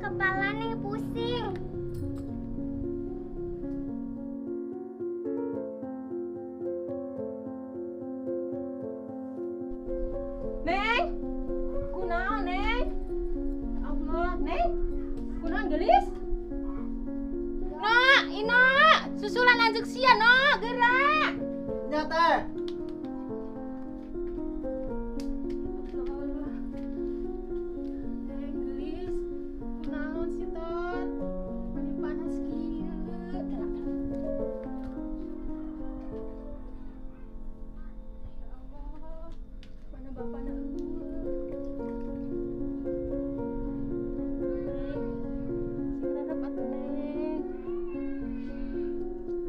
Kepala Neng pusing. Neng, kunaon Neng? Allah, Neng, kunaon gelis? No, Ino, susulan lanjut sia no, gerak. Nya teh. Neng gelis, kunaon sih Tot? Mani panas kieu. Ya Allah, mana bapakna eueuh. Neng, sing rarep atuh Neng.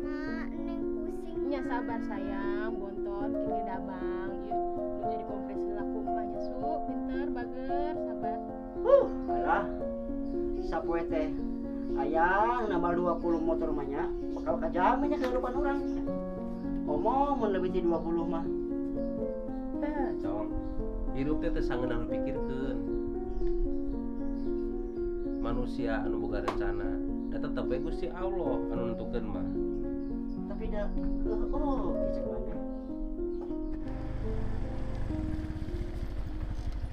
Mak, Neng pusing. Nya sabar sayang, bonton kini damang. Ieu nu jadi kompres heula ku emak nya su, pinter bager, sabar. Alah, sapoe teh ayang nambah 20 motor mah nya bakal kajamin nya kehidupan urang. Komo mun leuwih ti 20 mah. Cong, hirup teh teu sangeunah nu dipikirkeun. Manusia anu boga rencana, da tetep we Gusti Allah anu nentukeun mah. Tapi da oh, cek maneh.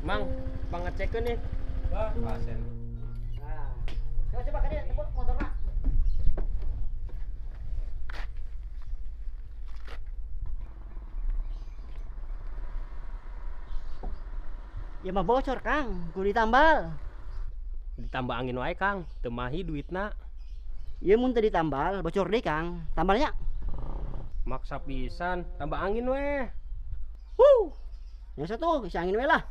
Mang, pangecekeun nih. Wah, pasien. Nah, coba coba ka dieu tepuk motorna. Ya mah bocor, Kang. Kudu ditambal. Ditambah angin wae, Kang. Teu mahi duitna. Ieu mun teu ditambal, bocor deui, Kang. Tambalnya. Maksa pisan, tambah angin weh. Huh. Yang satu, isi angin we lah.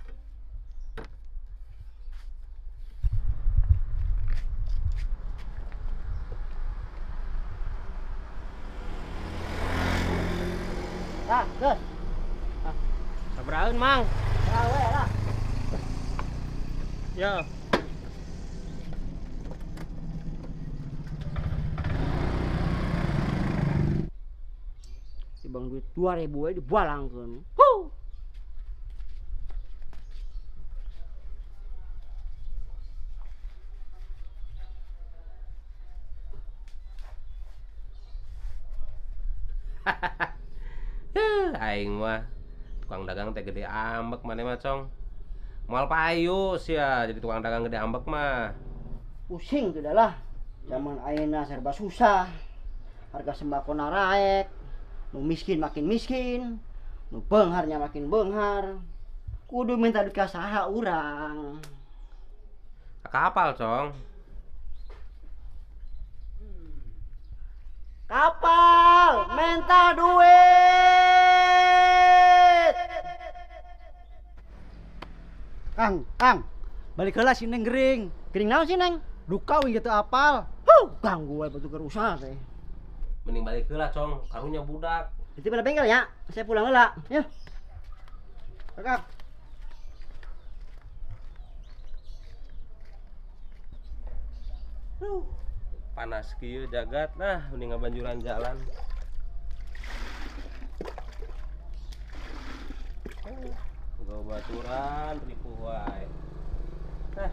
Tah, geus. Sabaraheun, Mang? Tah we lah. Ya. Tibang duit 2000 we dibalangkeun. Huh. Aing mah tukang dagang teh gede ambek maneh mah, Cong. Moal payu sia jadi tukang dagang gede ambek mah. Pusing tuh dah lah. Zaman ayeuna serba susah. Harga sembako naraek. Nu miskin makin miskin, nu beungharnya makin beunghar. Kudu minta duit ka saha urang. Ka kapal, Cong. Kapal minta duit. Kang, Kang, balik heula si Neng gering. Gering naon si Neng? Duka wing gitu apal. Huh, ganggu wae batu usaha teh. Mending balik heula, Cong. Karunya budak. Itu pada bengkel ya. Saya pulang heula, ya. Kang. Panas kieu jagat nah mending ngabanjuran jalan. Boga baturan ripuh wae. Nah.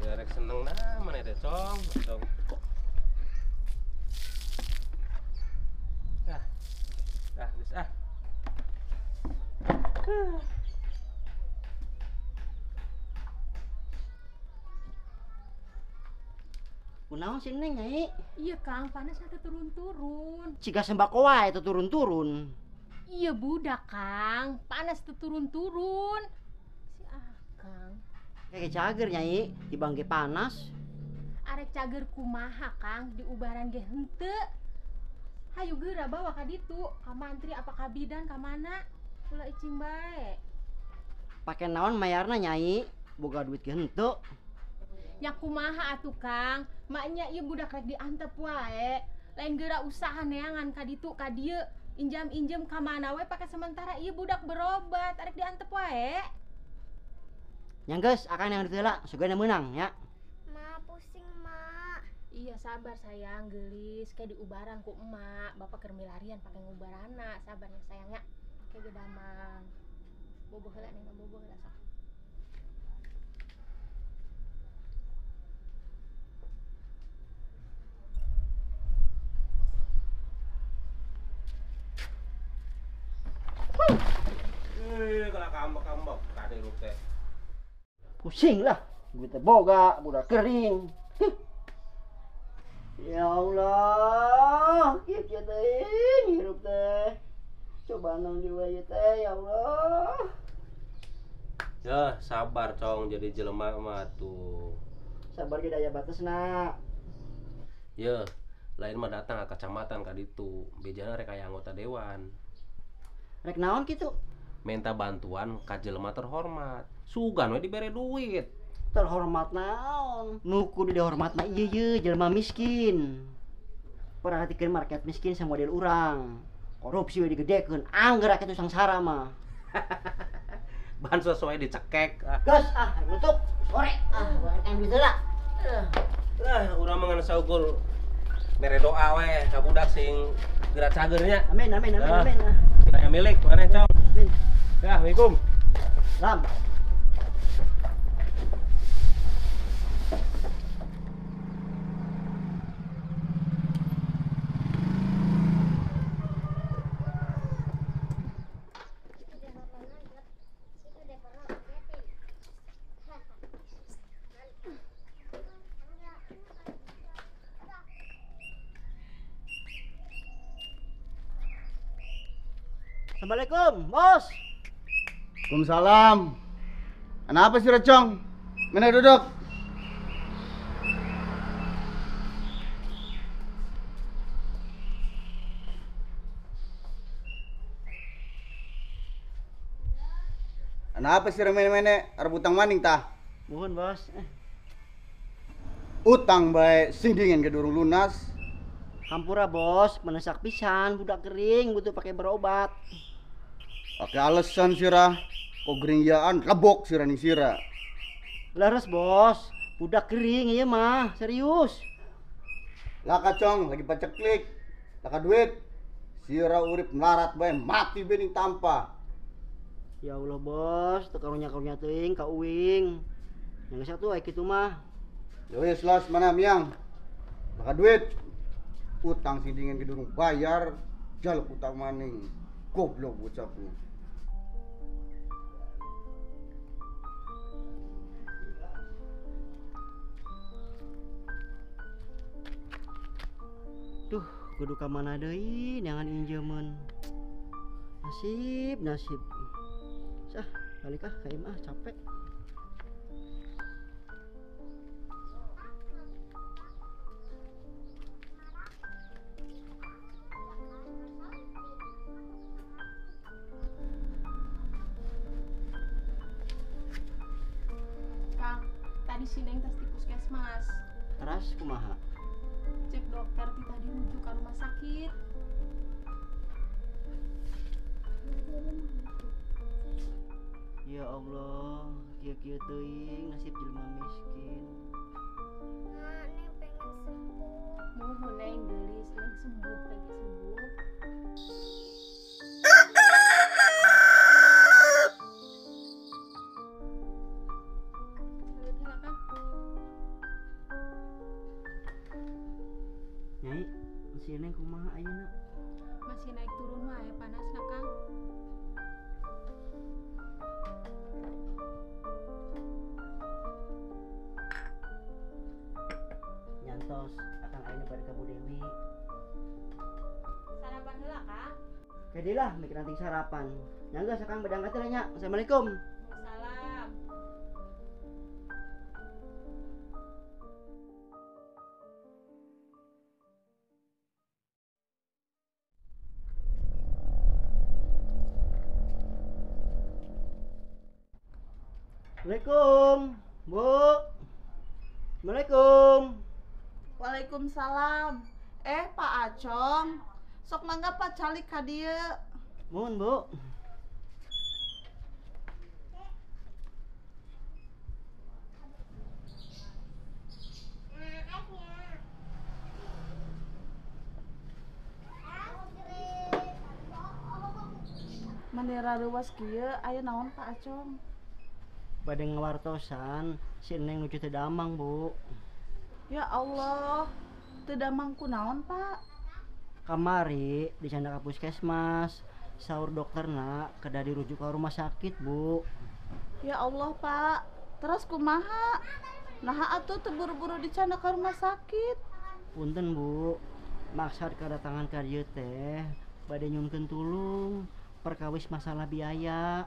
Ya rek seneng nah maneh teh, Cong, Cong. Ah. Ah, geus ah. Kunaon si Neng, Nyai? Iya, Kang, panas teh turun-turun. Ciga sembako wae teu turun-turun. Iya budak, Kang, panas teu turun-turun. Si Akang. Kayak cager, Nyai, tibang ge panas. Arek cager kumaha, Kang, diubaran ge henteu. Hayu geura bawa ka ditu, ka mantri apa ka bidan ka mana? Ulah icing bae. Pake naon mayarna, Nyai? Boga duit ge henteu. Nya kumaha atuh, Kang? Maknya ieu budak rek diantep wae. Lain geura usaha neangan ka ditu ka dieu, injam-injem ka mana we pake sementara ieu budak berobat, arek diantep wae. Nya geus, akang neangan duit heula, sugana meunang ya. Ma, pusing, Mak. Iya sabar sayang, gelis, kayak diubaran ku emak. Bapak keur milarian pake ngubarana, sabar ya sayangnya. Kayak gedamang. Bobo heula Neng, bobo heula sok. Wih, kalau kambek-kambek kade hirup teh. Pusing lah, duit teh boga, budak kering. Huh. Ya Allah, kieu kieu teh hirup teh. Coba naon deui ieu teh ya Allah. Ya, sabar Cong jadi jelema mah tuh. Sabar ge daya batasna. Ya, lain mah datang ke kecamatan ka ditu, bejana rek aya anggota dewan. Rek naon kitu? Minta bantuan ka jelema terhormat. Sugan we dibere duit. Terhormat naon? Nu kudu dihormat mah ieu ye jelema miskin. Perhatikeun market miskin sama model urang. Korupsi we digedekeun, angger rakyat nu sangsara mah. Bansos we dicekek. Ah. Geus ah, nutup sore. Ah, kan duit heula. Lah, urang mah ngan saukur mere doa we ka budak sing geura cager nya. Amin amin amin amin. Kita milik maneh, Cong. Amin. Ya, Assalamualaikum. Salam. Assalamualaikum, Bos. Waalaikumsalam. Kenapa sih Recong? Mana duduk? Kenapa sih remene-mene arep utang maning tah? Mohon, Bos. Utang bae sing dingin ke durung lunas. Hampura, Bos, menesak pisan budak kering butuh pakai berobat. Pakai alasan sirah, kok geringyaan lebok sirah ning sirah. Leres, Bos, budak kering ieu mah, serius. Lah kacong lagi paceklik, laka duit. Sirah urip melarat bae mati bae ning tampa. Ya Allah, Bos, teu karunya-karunya teuing ka uing. Yang satu aya kitu mah. Ya wis los mana miang. Laka duit. Utang sing dingin gedurung bayar, jaluk utang maning. Goblok bocahku. Duh, kudu ka mana deui neangan injeumeun. Nasib, nasib. Sah, balik ah ka imah capek. Kang, tadi si Neng tes di puskesmas. Teras kumaha? Cek dokter tita dirujuk ke rumah sakit. Ya Allah, kieu-kieu teuing nasib jelema miskin. Mak, Neng pengen sembuh. Muhun Neng geulis, Neng sembuh, pengen sembuh. Nyai, si Neng kumaha ayeuna? Masih naik turun wae panasna, Kang. Nyantos akang ayeuna bade ka Bu Dewi. Sarapan heula, Kang. Kade lah mikir nanti sarapan. Nya geus akang bedang teh nya. Assalamualaikum. Salam. Assalamualaikum, Bu. Assalamualaikum. Waalaikumsalam. Pak Acong, sok mangga Pak calik ka dieu. Mohon, Bu. Manera ruas kieu aya naon Pak Acong? Bade ngawartosan si Neng nuju teu damang, Bu. Ya Allah, teu damang kunaon, Pak? Kamari di ka puskesmas, Saur dokterna kedah dirujuk ke rumah sakit, Bu. Ya Allah, Pak. Terus kumaha? Naha atuh teu buru-buru dicandak ke rumah sakit. Punten, Bu. Maksad kedatangan ka dieu teh bade nyunkeun tulung perkawis masalah biaya.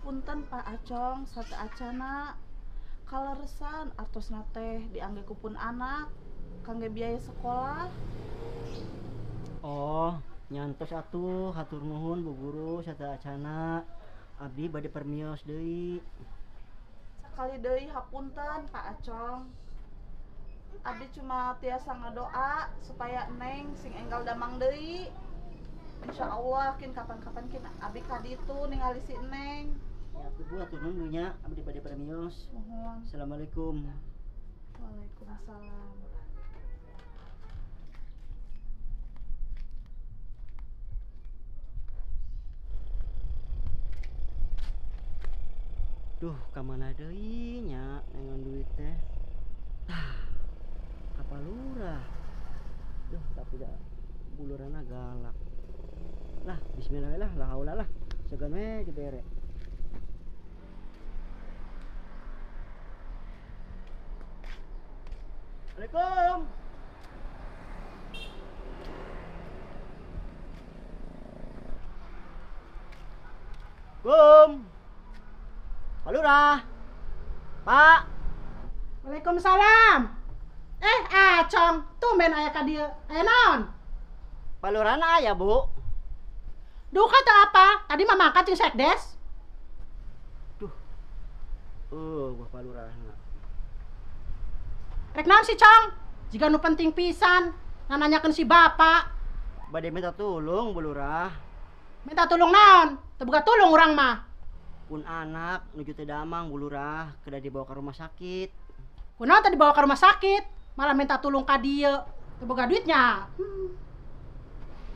Punten Pak Acong, sateuacana kaleresan artosna teh diangge ku pun anak kangge biaya sekolah. Oh, nyantos atuh, hatur nuhun Bu Guru sateuacana. Abdi bade permios deui. Sakali deui hapunten Pak Acong. Abdi cuma tiasa ngadoa supaya Neng sing enggal damang deui. Insya Allah kin kapan-kapan kin abdi ka ditu ningali si Neng. Ya atuh Bu, hatur nuhun nya, abdi bade permios. Nuhun. Assalamualaikum. Waalaikumsalam. Duh, ka mana deui nya nengon duit teh? Tah, ka Pak Lurah. Duh, tapi da Bu Lurahna galak. Lah, bismillah lah, la haula lah. Segan we dibere. Assalamualaikum. Kum. Pak Lurah. Pak. Waalaikumsalam. Acong, tumben aya ka dieu. Aya naon? Pak Lurahna aya, Bu. Duka teu apa? Tadi mah mangkat jeung sekdes. Duh. Wah Pak Lurahna. Rek naon si Cong? Jiga nu penting pisan, nananyakeun si bapak. Bade minta tulung, Bu Lurah. Minta tulung naon? Teu boga tulung urang mah. Pun anak nuju teu damang, Bu Lurah, kedah dibawa ke rumah sakit. Kunaon teh dibawa ke rumah sakit? Malah minta tulung ka dieu. Teu boga duitnya.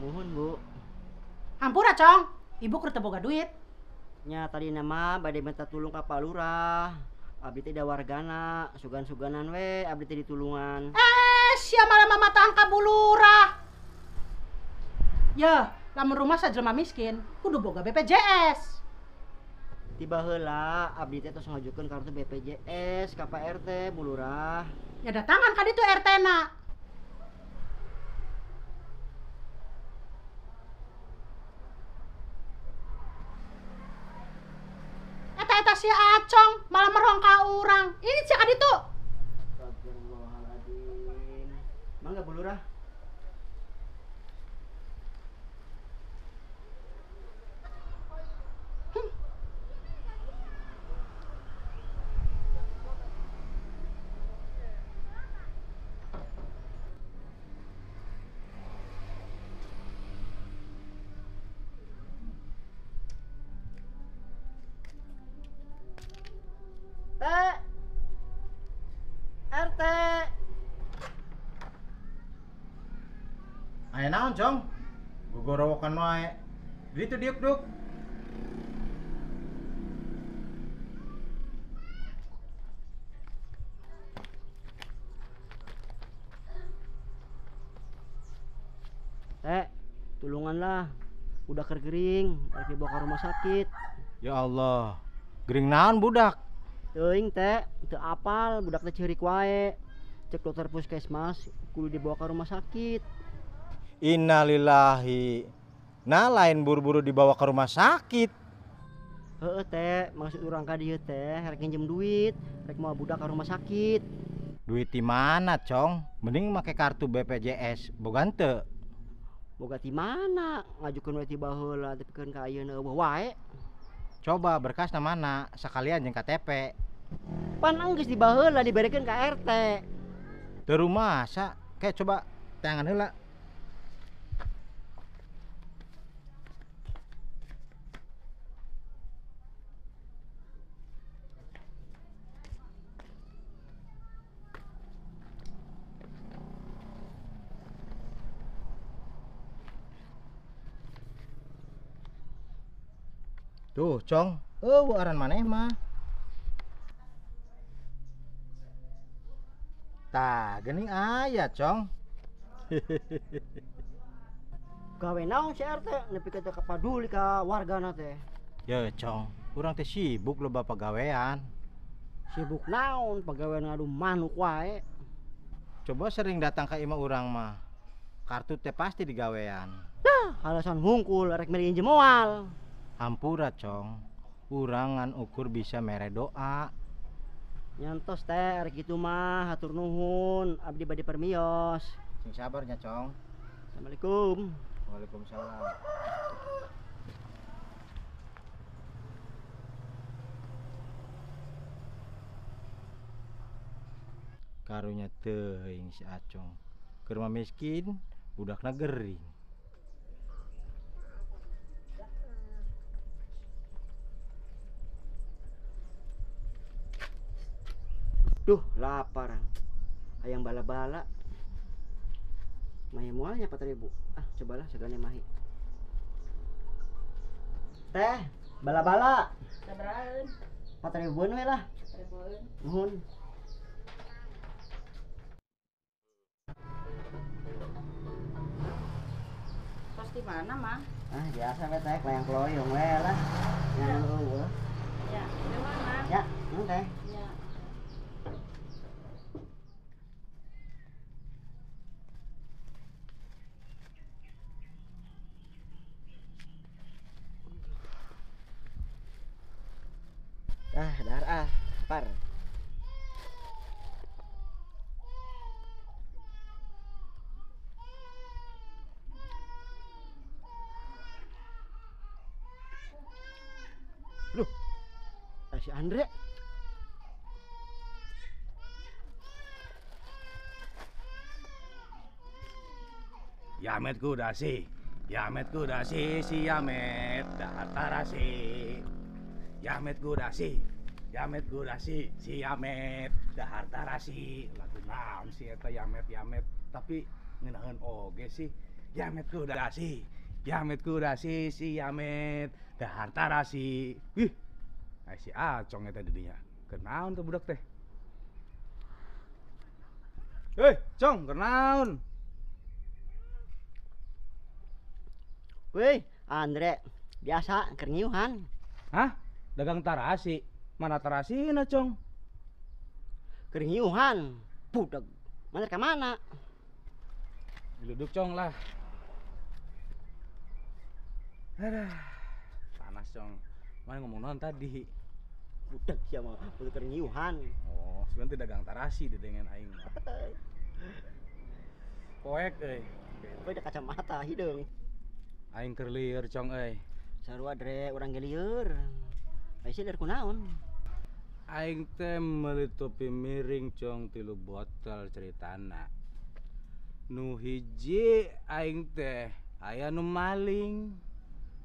Muhun, Bu. Hampura, Cong. Ibu keur teu boga duit. Nya tadi nama bade minta tulung ka Pak Lurah. Abdi teh da wargana, sugan-suganan we abdi teh ditulungan. Sia malah mamatahan ka Bu Lurah. Yeuh, lamun rumah sajelema miskin, kudu boga BPJS. Tiba heula abdi teh tos ngajukeun kartu BPJS ka Pak RT, Bu Lurah. Ya datangan ka ditu RT-na. Eta si Acong malah merong ka urang. Ini sia ka ditu. Astagfirullahaladzim. Mangga Bu Lurah. T RT. Aya naon, Cong? Gogorowokan wae. Ditu diuk duk. Teh, tulungan lah. Udah keur gering, rek dibawa ke rumah sakit. Ya Allah. Gering naon budak? Teuing teh, teu apal, budak teh ceurik wae. Cek dokter puskesmas kudu dibawa ke rumah sakit. Innalillahi. Nah, lain buru-buru dibawa ke rumah sakit. Heeh teh, maksud urang ka dieu teh rek nginjem duit, rek mawa budak ke rumah sakit. Duit di mana, Cong? Mending make kartu BPJS, boga henteu? Boga ti mana? Ngajukeun we ti baheula tepikeun ka ayeuna eueuh wae. Coba berkasna mana? Sekalian jeung KTP. Pan enggeus di baheula diberekeun ka RT. Teu rumasa, kayak coba tangan heula. Tuh, Cong. Eueuh aran maneh mah. Tah, geuning aya, Cong. Gawe naon si RT nepi ka teu kapaduli ka wargana teh. Ya, Cong, urang teh sibuk loba pagawean. Sibuk naon pagawean ngadu manuk wae. Coba sering datang ke imah urang mah. Kartu teh pasti digawean. Dah, alasan hungkul rek mere injem moal. Hampura, Cong. Urang ngan ukur bisa mere doa. Nyantos teh rek kitu mah hatur nuhun abdi bade permios. Sing sabarnya, Cong. Assalamualaikum. Waalaikumsalam. Karunya teuing si Acong. Keur mah miskin, budakna gering. Duh, lapar. Hayang bala-bala. Mahi moalnya 4.000. Ah, cobalah segala mahi. Teh, bala-bala. Sabaraheun? 4.000-an we lah. 4.000-an. Nuhun. Tos di mana, Mah? Ah, biasa we teh, kelayang-keloyong we lah. Yang eueuh. Ya, di mana? Ya, nuhun teh. Ya. Ah, dahar ah, par. Duh, si Andre. Yamet kudasi, Yamet kudasi, si Yamet dahar tarasi. Yamet kudasi, Yamet kudasi, si Yamet dahar tarasi. Lagu naon sih eta Yamet Yamet, tapi ngeunaheun oge sih. Yamet kudasi, Yamet kudasi, si Yamet dahar tarasi. Wih, ai si Acong eta di dinya. Keur naon teh budak teh? Hei, Cong, keur naon? Wih, Andre, biasa keur ngiuhan. Hah? Dagang tarasi? Mana tarasina, Cong? Keur ngiuhan, budak. Mana ka mana? Duduk, Cong lah. Aduh, panas, Cong. Mana ngomong naon tadi? Budak sia mah, budak keur ngiuhan. Oh, sebenarnya dagang tarasi di dengan aing mah. Poek euy. Beda kacamata hideung. Aing keur lieur, Cong euy. Sarua Dre, urang ge lieur. Ai sia lieur kunaon? Aing teh meuli topi miring, Cong, 3 botol ceritana. Nu hiji aing teh aya nu maling.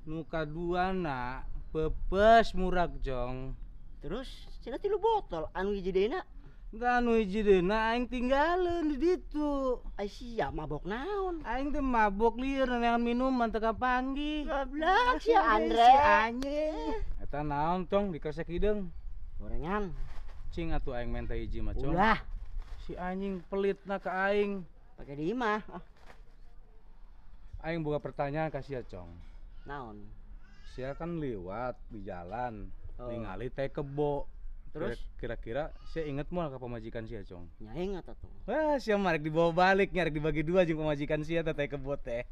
Nu kaduana pepes murag, Cong. Terus cenah 3 botol, anu hiji deuna? Tah anu hiji deuna aing tinggaleun di ditu. Ai sia mabok naon? Aing teh mabok lieur neangan minuman teu kapanggih. Goblok sia Andre. Si anjing. Eta naon, Cong, dikresek hideung? Gorengan. Cing atuh aing menta hiji mah, Cong. Ulah. Si anjing pelitna ka aing. Pake di imah. Aing boga pertanyaan ka sia, Cong. Naon? Sia kan liwat di jalan, oh. Ningali teh kebo. Terus kira-kira sia inget moal ka pamajikan sia, Cong? Nya inget atuh. Wah, sia mah rek dibawa balik, nya rek dibagi dua jeung pamajikan sia teh teh kebo teh.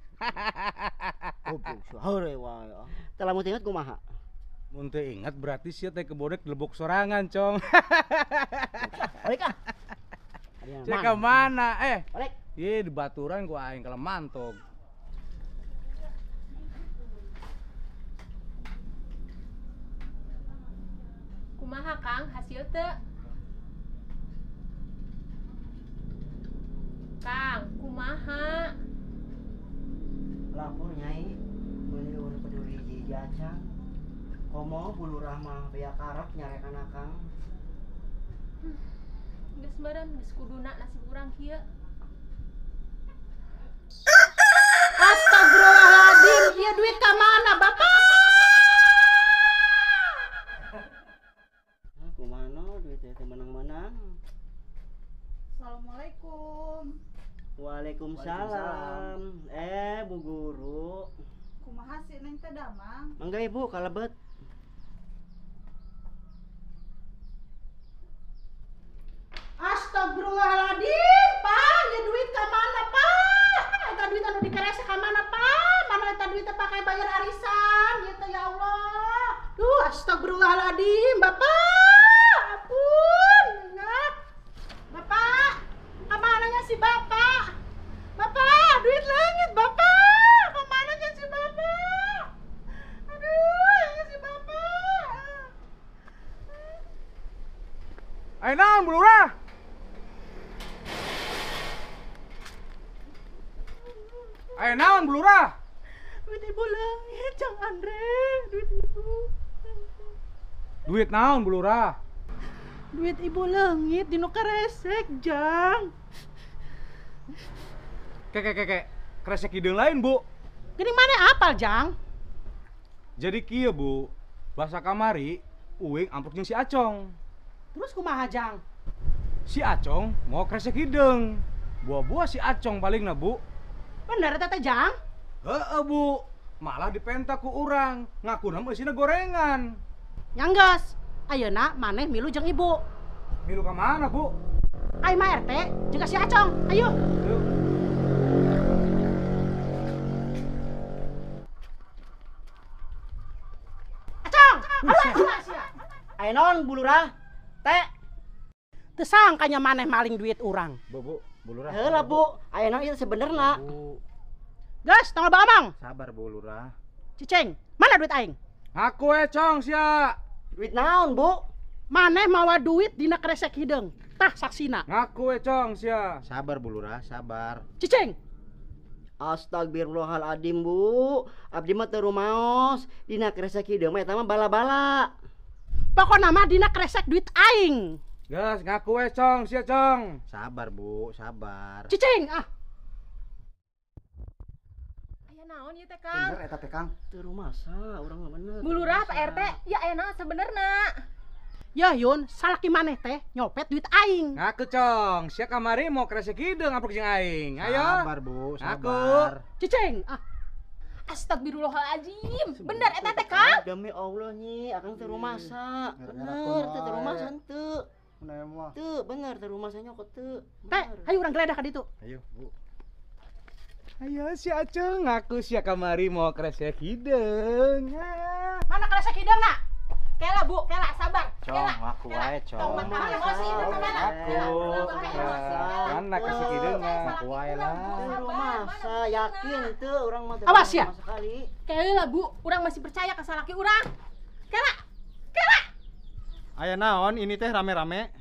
Goblok sia heureuy wae. Teh lamun teu inget kumaha? Mun teu inget berarti sia teh kebo rek dilebok sorangan, Cong. Balik ah. Sia ka mana? Balik. Ye di baturan ku aing kalau mantog. Kumaha Kang hasil teu? Kang, kumaha? Lapor nyai, meuli urang peduli hiji acan. Komo bulu rahmah bea karep nyarekan akang. Geus meureun geus kuduna nasib urang kieu. Astagfirullahaladzim, ieu duit ka mana Bapak? Kumaha duit teh menang-menang. Assalamualaikum. Waalaikumsalam. Bu Guru. Kumaha sih Neng teh damang? Mangga Ibu kalebet. Astagfirullahaladzim, Pak, ya duit ka mana, Pak? Eta duit anu dikeresek ka mana, Pak? Mana eta duit teh pakai bayar arisan, gitu ya Allah. Duh, astagfirullahaladzim, Bapak. Ampun, enggak. Bapak, kamananya si Bapak? Bapak, duit leungit, Bapak. Kamananya si Bapak? Aduh, ya si Bapak. Ayo naon, Bu Lurah? Ayo naon, Bu Lurah? Duit ibu leungit, Cang Andre, duit ibu. Duit naon, Bu Lurah? Duit ibu leungit di nu keresek, Jang. Kek, kresek hideung lain, Bu. Geuning mana apal, Jang? Jadi kieu, Bu. Basa kamari uing amprok jeung si Acong. Terus kumaha, Jang? Si Acong mau kresek hideung. Buah-buah si Acong palingna, Bu. Bener eta teh, Jang? Heeh, Bu. Malah dipenta ku urang, ngakuna mah eusina gorengan. Yang geus, ayeuna maneh milu jeung ibu. Milu ka mana, Bu? Ka imah RT jeung ka si Acong. Ayo. Ayo. Acong, awas sia. Aya naon Bu Lurah? Teh. Teu sangkanya maneh maling duit urang. Bu, Bu, Bu Lurah. Heula Bu, aya naon ieu sebenerna? Bu. Geus, tong loba omong. Sabar Bu Lurah. Cicing, mana duit aing? Ngaku we, Cong, sia. Duit naon, Bu? Maneh mawa duit dina kresek hideung. Tah saksina. Ngaku we, Cong, sia. Sabar Bu Lurah, sabar. Cicing. Astagfirullahaladzim, Bu. Abdi mah teu rumaos. Dina kresek hideung mah eta mah bala-bala. Pokona mah dina kresek duit aing. Geus, ngaku we, Cong, sia, Cong. Sabar Bu, sabar. Cicing, ah. Aya naon ieu teh, Kang? Bener eta teh, Kang. Teu rumasa, urang mah bener. Bu Lurah, Pak RT, ya aya naon sebenerna? Ya Yun, salaki maneh teh nyopet duit aing. Ngaku, Cong. Sia kamari mau kresek hideung amprok jeung aing. Ayo. Sabar Bu, Ngaku. sabar. Cicing, ah. Astagfirullahaladzim. Bener eta teh, Kang? Demi Allah nyi, akang teu rumasa. Bener, teu rumasa henteu. Teu, bener teu rumasa nyokot teu. Teh, hayu urang geledah ka ditu. Ayo, Bu. Ayo si Acong, ngaku sia kamari mau kresek hideung. Mana kresek hideung, nak? Kela, Bu, kela, sabar. Cong, ngaku wae, Cong. Tong makan emosi itu kemana? Ngaku. Mana kresek hideung? Ngaku wae lah. Teu rumasa, yakin teu urang mah teu. Awas ya. Sekali. Kela, Bu, urang masih percaya ka salaki urang. Kela. Kela. Aya naon ini teh rame-rame?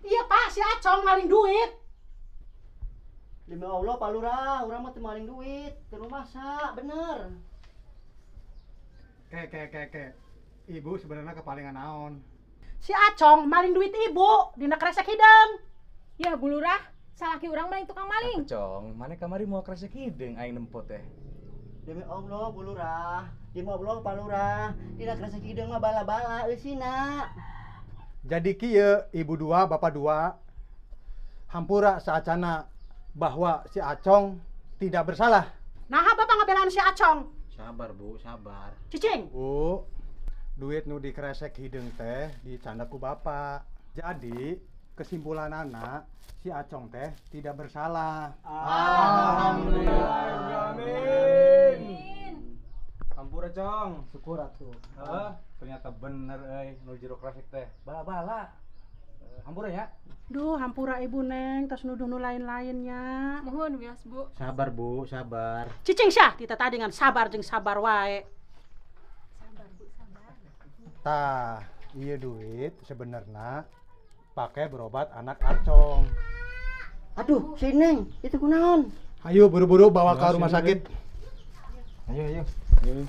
Iya, Pak, si Acong maling duit. Demi Allah, Pak Lurah, urang mah teu maling duit, teu rumasa, bener. Ke. Ibu sebenarnya kepalingan naon? Si Acong maling duit ibu dina kresek hideung. Ya, Bu Lurah, salaki urang maling tukang maling. Cong, mana kamari mau kresek hideung aing nempo teh. Demi Allah, Bu Lurah, demi Allah, Pak Lurah, dina kresek hideung mah bala-bala eusina. Jadi kieu, ibu dua, bapak dua, hampura saacana bahwa si Acong tidak bersalah. Nah, bapak ngabelaan si Acong. Sabar Bu, sabar. Cicing. Bu, duit nu dikresek hideung teh dicanda ku bapak. Jadi kesimpulan anak si Acong teh tidak bersalah. Alhamdulillah. Amin. Hampura, Cong. Syukur atuh. Heeh, ternyata bener euy nu jero kresek teh. Bala-bala. Hampura ya. Duh, hampura ibu Neng, tos nuduh nu lain-lainnya. Mohon wios, Bu. Sabar Bu, sabar. Cicing syah, tita tadi dengan sabar jeung sabar wae. Sabar, Bu, sabar. Tah, iya duit sebenarnya pakai berobat anak Acong. Aduh, si Neng, itu kunaon? Ayo buru-buru bawa ke rumah sakit. Ayo, ayo. Ayo.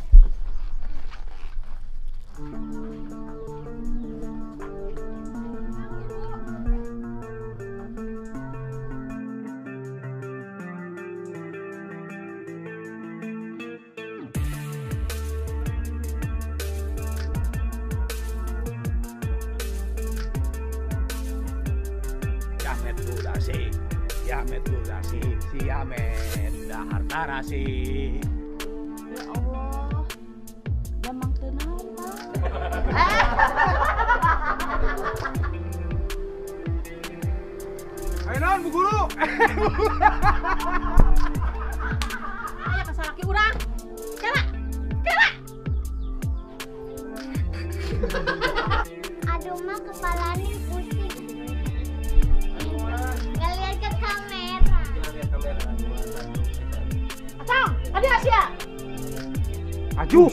Jamet kudasi, Yamet kudasi, si Yamet dahar tarasi. Ya Allah, damang teu naon, Pak. Ayo naon Bu Guru? Aya kasalaki urang. Kela. Kela. Aduh, Mak, kepalanya pusing. Nggak lihat ke kamera. Lihat kamera. Acong, tadi Asia. Aju.